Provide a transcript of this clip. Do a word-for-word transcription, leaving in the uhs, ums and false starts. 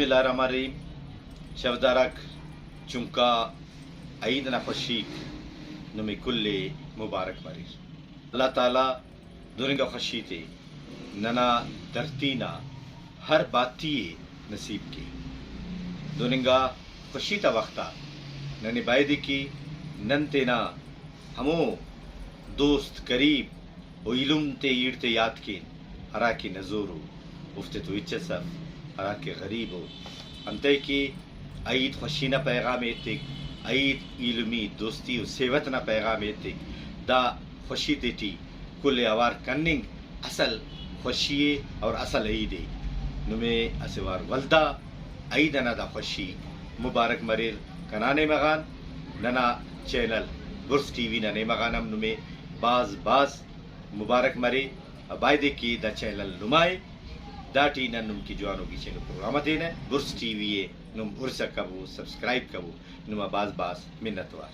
بسم اللہ الرحمن الرحیم۔ شونداراک، چنکا عید نا خوشیک نمے کل ءِ مبارک مریر۔ اللہ تعالیٰ دننگا خوشی تے ننا دھرتی نا ہر باتی ءِ نصیب کے۔ دننگا خوشی تا وخت آ ننے بایدے کہ نن تینا ہمو دوست قریب و ایلم تے ایڑ تے یات کین، ہرا کہ نزور ءُ، اوفتے تو ہچ اس اف، ہرا کہ غریب ءُ۔ انتئے کہ عید خوشی نا پیغام ءِ ایتک، عید ایلمی دوستی و سیوت نا پیغام ءِ ایتک۔ دا خوشی تیٹی کل ءِ اوار کننگ اصل خوشی ءِ اور اصل عید ءِ۔ نمے اسہ وار ولدا عید ئنا دا خوشی مبارک مریر۔ کنا نیمہ غان ننا چینل برز ٹی وی نا نیمہ غان ہم نمے بھاز بھاز مبارک مرے۔ بایدے کہ دا چینل نما ءِ، داٹی نن نم کہ جوانو گچینو پروگرام آ تینہ۔ برز ٹی وی ءِ نم ارسہ کبو، سبسکرائب کبو۔ نما بھاز بھاز منت وار۔